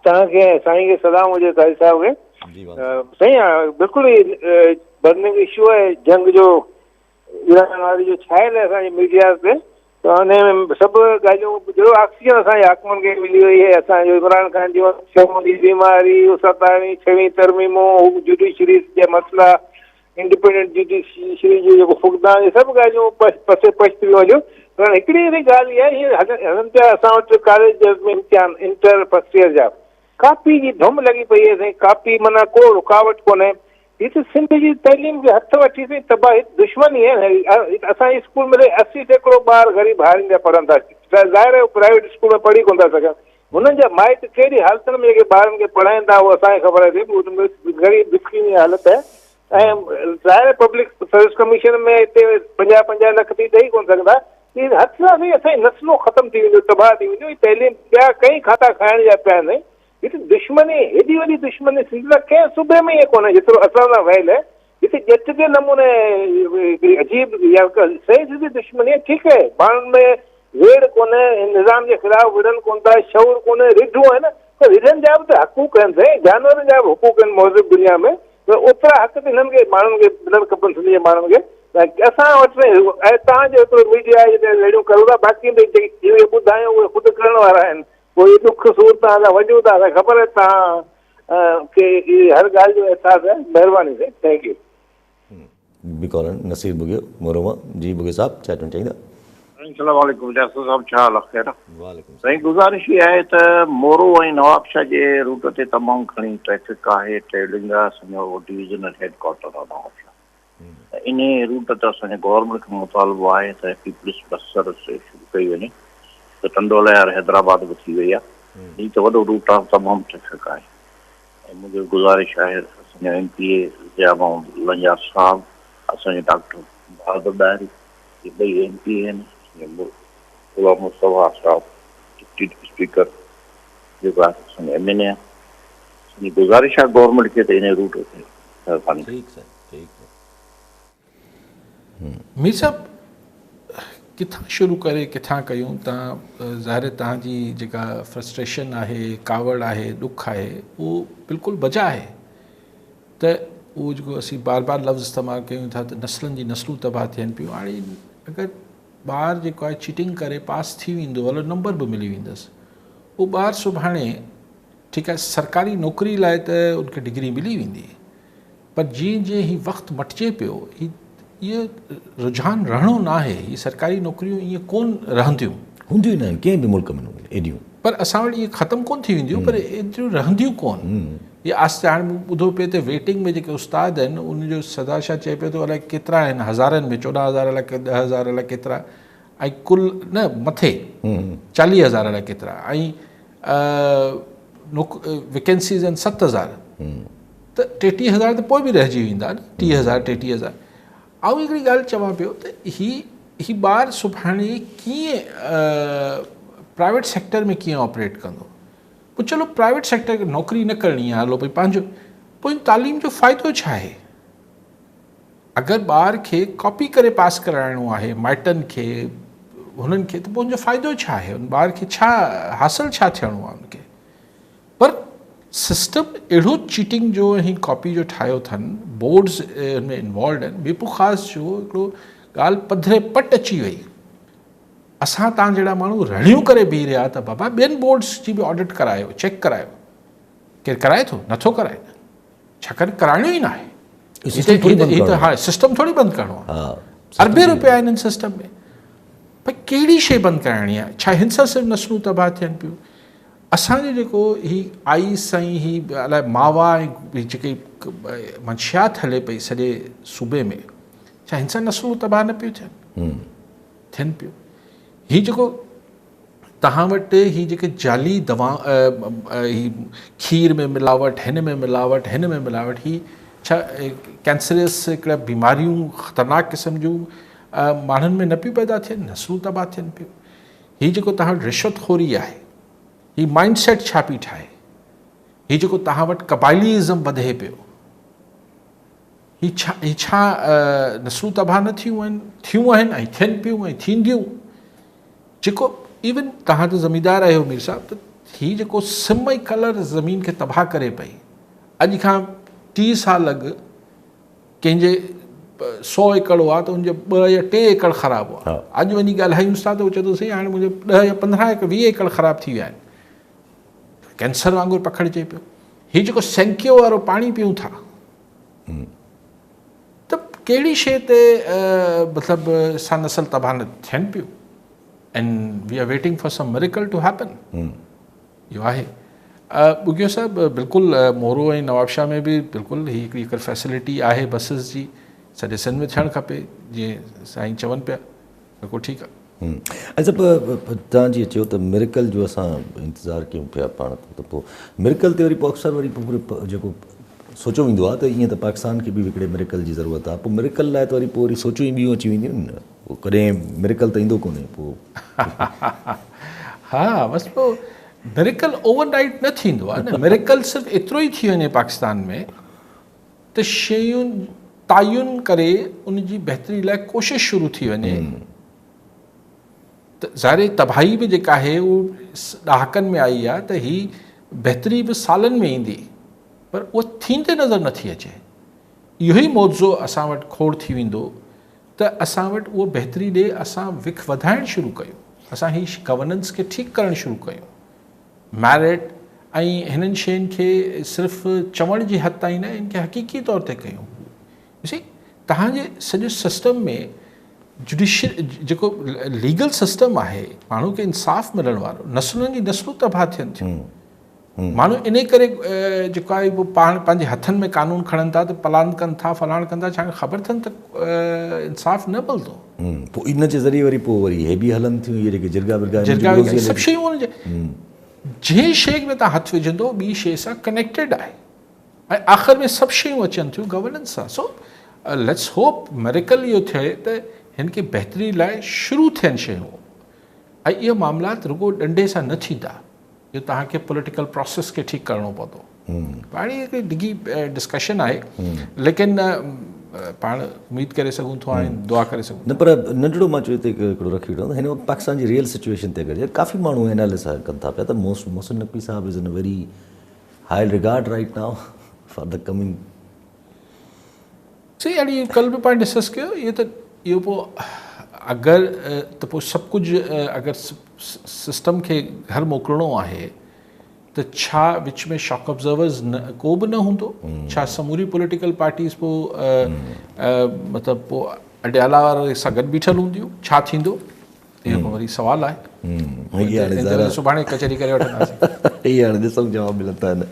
توهان کي ۽ سائين کي سلام هجي قاضي صاحب کي. جي وعليڪم. سائين بلڪل هي برننگ اشو آهي جنگ جو ايران واري جو ڇايل آهي اسان جي ميڊيا تي ته ان ۾ سڀ ڳالهيون جهڙو آڪسيجن اسان جي حاڪمن کي ملي وئي آهي اسان جو عمران خان جون اکيون جي بيماري ستاويهين ڇويهين ترميمون هو جوڊيشري جا مسئلا انڊيپينڊنٽ جوڊيشري جو جيڪو فقدان اهي سڀ ڳالهيون پسي پشت پيون هليون پر هڪڙي اهڙي ڳالهه اها آهي هي هلن پيا اسان وٽ ڪاليج ۾ امتحان انٽر فرسٽ ايئر جا ڪاپي جي ڌم لڳي پئي آهي سائين ڪاپي معنيٰ ڪو رڪاوٽ ڪونهي هي ته سنڌ جي تعليم کي هٿ وٺي سائين تباهي دشمني آهي اسان جي اسڪول ۾ 80% ٻار غريب هارين جا پڙهن ٿا ظاهر آهي پرائيويٽ اسڪول ۾ پڙهي ڪونه ٿا سگهن هنن جا مائٽ ڪهڙي حالتن ۾ جيڪي ٻارن کي پڙهائين ٿا اهو اسان کي خبر آهي سائين غريب مسڪين حالت آهي ۽ ظاهر آهي پبلڪ سروس ڪميشن ۾ هتي 50 50 لک به ڏئي ڪونه سگهندا هي هٿ سان سائين اسان جي نسلون ختم ٿي وينديون تباهه ٿي وينديون هي تعليم ٻيا ڪئين کاتا کائڻ جا پيا آهن سائين هي ته دشمني هيڏي وڏي دشمني سنڌ سان ڪنهن صوبي ۾ ائين ڪونهي جيترو اسان سان ويل آهي هتي ڄٽ جي نموني هڪڙي عجيب يا سئي سڌي دشمني آهي ٺيڪ آهي ماڻهن ۾ ويڙهه ڪونهي هن نظام جي خلاف وڙهن ڪونه ٿا شعور ڪونهي رڍون آهن پر رڍن جا به ته حقوق آهن سائين جانورن جا به حقوق آهن مهذب دنيا ۾ پر اوترا حق ته هنن کي ماڻهن کي ملڻ کپن سنڌ جي ماڻهن کي اسان وٽ سائين توهان جو هڪڙو ميڊيا آهي جتي رڙيون ڪريو ٿا باقي جيڪي اهي ٻڌايو اهي خود ڪرڻ وارا آهن پوء اهي ڏک سور توهان سان ونڊيون ٿا اسان کي خبر آهي توهان کي هر ڳالهه جو احساس آهي مهرباني سائين thank you. به ڪالر نصير ٻگهيو مورو مان جي ٻگهيو صاحب ڇا چوڻ چاهيندا. سائين سلام عليڪم جاسو صاحب ڇا حال آ خير آ. وعليڪم سائين گذارش اها آهي ته مورو ۽ نوابشاهه جي روٽ تي تمام گهڻي ٽريفڪ آهي ٽريولنگ آهي اسان جو ڊويزنل هيڊ ڪوارٽر آ نوابشاهه ته انهي روٽ تي اسان جي گورنمينٽ کان مطالبو آهي ته پيپلز بس سروس شروع ڪئي وڃي ته ٽنڊو الهيار حيدرآباد به ٿي وئي آهي هي ته وڏو روٽ آهي تمام ٽريفڪ آهي ۽ منهنجو گذارش آهي اسان جو M P A Zia Muhammad Lanjar صاحب اسان جو ڊاڪٽر بهادر ڏاهري هي ٻئي ايم پي اي آهن اسان جو غلام مصطفيٰ صاحب ڊپٽي اسپيڪر جيڪو آهي اسان جو ايم اين اي آهي اسان جي گذارش آهي گورنمينٽ کي ته انهي روٽ تي مهرباني. ٺيڪ سائين ٺيڪ. مير صاحب ڪٿان شروع ڪري ڪٿان ڪيون تان ظاهر تان جي جيڪا فرسٽريشن آهي ڪاوڙ آهي ڏک آهي اهو بلڪل بجا آهي ته اهو جيڪو اسين بار بار لفظ استعمال ڪيون ٿا ته نسلن جي نسلون تباهه ٿين پيون هاڻي اگر ٻار جيڪو آهي چيٽنگ ڪري پاس ٿي ويندو هلو نمبر به ملي ويندس اهو ٻار سڀاڻي ٺيڪ آهي سرڪاري نوڪري لاء ته ان کي ڊگري ملي ويندي پر جيئن جيئن هي وقت مٽجي پيو هي اهو رجحان رهڻو ناهي هي سرڪاري نوڪريون ائين ڪون رهنديون. هونديون ئي ناهن ڪنهن به ملڪ ۾ ايڏيون. پر اسان وٽ ائين ختم ڪون ٿي وينديون پر ايتريون رهنديون ڪون. هي آهستي هاڻي مون ٻڌو پئي ته ويٽنگ ۾ جيڪي استاد آهن ان جو سردار شاهه چئي پيو ته الائي ڪيترا آهن هزارن ۾ 14,000 الائي 10,000 الائي ڪيترا ۽ ڪل نه مٿي 40,000 الائي ڪيترا ۽ ويڪنسيز آهن 7,000 ته 33,000 ته پوء به رهجي ويندا نه 30,000 33,000 آئون هڪڙي ڳالهه چوان پيو ته هي هي ٻار سڀاڻي ڪيئن پرائيويٽ سيڪٽر ۾ ڪيئن آپريٽ ڪندو پوء چلو پرائيويٽ سيڪٽر کي نوڪري نه ڪرڻي آهي هلو ڀئي پنهنجو پوء ان تعليم جو فائدو ڇا آهي اگر ٻار کي ڪاپي ڪري پاس ڪرائڻو آهي مائٽن کي هنن کي ته پوء ان جو فائدو ڇا آهي ان ٻار کي ڇا حاصل ڇا ٿيڻو آهي ان کي پر سسٽم اهڙو چيٽنگ جو ۽ ڪاپي جو ٺاهيو اٿن بورڊز ان ۾ انوالوڊ آهن ميرپور خاص جو هڪڙو ڳالهه پڌري پٽ اچي وئي اسان تان جهڙا ماڻهو رڙيون ڪري بيهي رهيا ته بابا ٻين بورڊز جي به آڊٽ ڪرايو چيڪ ڪرايو ڪير ڪرائي ٿو نٿو ڪرائي نه ڇاڪاڻ ڪرائڻو ئي ناهي ها سسٽم ٿوري بند ڪرڻو آهي اربين روپيا آهن هن سسٽم ۾ پر ڪهڙي شيء بند ڪرائڻي آهي ڇا هن سان صرف نسلون تباهه ٿين پيون اسان جو جيڪو هي آئيس ۽ هي الائي ماوا ۽ هي جيڪي منشيات هلي پئي سڄي صوبي ۾ ڇا هن سان نسلون تباهه نه پيون ٿين؟ ٿين پيون. هي جيڪو توهان وٽ هي جيڪي جعلي دوا هي کير ۾ ملاوٽ هن ۾ ملاوٽ هن ۾ ملاوٽ هي ڇا ڪينسرس هڪڙا بيماريون خطرناڪ قسم جون ماڻهن ۾ نه پيون پيدا ٿين نسلون تباهه ٿين پيون. هي جيڪو توهان وٽ رشوت خوري آهي، هي مائنڊ سيٽ ڇا پئي ٺاهي؟ هي جيڪو توهان وٽ قبائلي ازم وڌي پيو، هي ڇا هي ڇا نسلون تباهه نه ٿيون آهن؟ ٿيون آهن ۽ ٿين پيون ۽ ٿينديون. جيڪو ايون توهان ته زميندار آهيو مير صاحب ته هي جيڪو سم ۽ ڪلر زمين کي تباهه ڪري پئي، اڄ کان 30 سال اڳ ڪنهن جي 100 ايڪڙ هئا ته ان جا 2 يا 3 ايڪڙ خراب هئا. اڄ وڃي ڳالهايونس ٿا ته هو چوي ٿو سائين هاڻي منهنجا 10 يا 15 ايڪڙ 20 ايڪڙ خراب ٿي ويا آهن. ڪينسر وانگر پکڙجي پيو. هي جيڪو سينڪيو وارو پاڻي پيون ٿا ته ڪهڙي شيء تي مطلب سان نسل تباهه نه ٿين پيون. And we are waiting for some miracle to happen. اهو آهي. ٻگهيو صاحب بلڪل مورو ۽ نوابشاهه ۾ به بلڪل هي هڪڙي اگر فيسلٽي آهي بسز جي سڄي سنڌ ۾ ٿيڻ کپي جيئن سائين چون پيا بلڪل ٺيڪ آهي. ۽ سڀ توهان جيئن چيو ته مريڪل جو اسان انتظار ڪيون پيا پاڻ ته پوء مريڪل تي وري پوء اڪثر وري پوء جيڪو سوچيو ويندو آهي ته ائين ته پاڪستان کي به هڪڙي مريڪل جي ضرورت آهي پوء مريڪل لاء ته وري پوء وري سوچون ئي ٻيون اچي وينديون آهن نه پوء ڪڏهن مريڪل ته ايندو ڪونهي پوء. ها بس پوء مريڪل اوور نائيٽ نه ٿيندو آهي نه مريڪل صرف ايترو ئي ٿي وڃي پاڪستان ۾ ته شيون تعين ڪري ان جي بهتري لاء ڪوشش شروع ٿي وڃي ته ظاهر تباهي به جيڪا آهي اهو ڏهاڪن ۾ آئي آهي ته هي بهتري به سالن ۾ ايندي پر اها ٿيندي نظر نٿي اچي. اهو ئي معجزو اسان وٽ کوڙ ٿي ويندو ته اسان وٽ اهو بهتري ڏي اسان وک وڌائڻ شروع ڪيون اسان هي گورننس کي ٺيڪ ڪرڻ شروع ڪيون ميرٽ ۽ هنن شين کي صرف چوڻ جي حد تائين نه ان کي حقيقي طور تي ڪيون. You see توهان جي سڄي سسٽم ۾ جڊيشل جيڪو ليگل سسٽم آهي ماڻهو کي انصاف ملڻ وارو نسلن جي نسلون تباهه ٿين ٿيون. ماڻهو انهي ڪري جيڪو آهي اهو پاڻ پنهنجي هٿن ۾ قانون کڻن ٿا ته پلاند ڪن ٿا فلاڻ ڪن ٿا ڇاڪاڻ خبر اٿن ته انصاف نه ملندو. پوء ان جي ذريعي وري پوء وري هي به هلن ٿيون اهي جيڪي جرڳا ورڳا جرڳا ورڳا سڀ شيون ان جي جنهن شيء ۾ تان هٿ وجهندو ٻي شيء سان ڪنيڪٽيڊ آهي ۽ آخر ۾ سڀ شيون اچن ٿيون گورننس سان سو let's hope مريڪل اهو ٿئي ته هن کي بهتري لاء شروع ٿين شيون ۽ اهي معاملات رڳو ڏنڊي سان نه ٿيندا. جو توهان کي پوليٽيڪل پراسيس کي ٺيڪ ڪرڻو پوندو. پاڻ هي هڪڙي ڊگهي ڊسڪشن آهي ليڪن پاڻ اميد ڪري سگهون ٿو ۽ دعا ڪري سگهون ٿا. نه پر ننڍڙو مان چيو هتي هڪڙو رکي وٺان ته هن وقت پاڪستان جي ريئل سچوئيشن تي اگر ڪافي ماڻهو ايناليسس ڪن ٿا پيا ته محسن نقوي صاحب is in a very high regard right now for the coming. سي اهڙي ڪل به پاڻ ڊسڪس ڪيو اهو ته اهو پوء اگر ته پوء سڀ ڪجهه اگر سسٽم کي گهر موڪلڻو آهي ته ڇا وچ ۾ شاڪ آبزرورز نه ڪو به نه هوندو ڇا سموري پوليٽيڪل پارٽيز پوء مطلب پوء اڊيالا واري سان گڏ بيٺل هونديون ڇا ٿيندو اهو پوء وري سوال آهي سڀاڻي ڪچهري ڪري وٺنداسين. هي هاڻي ڏسون جواب ملندا آهن.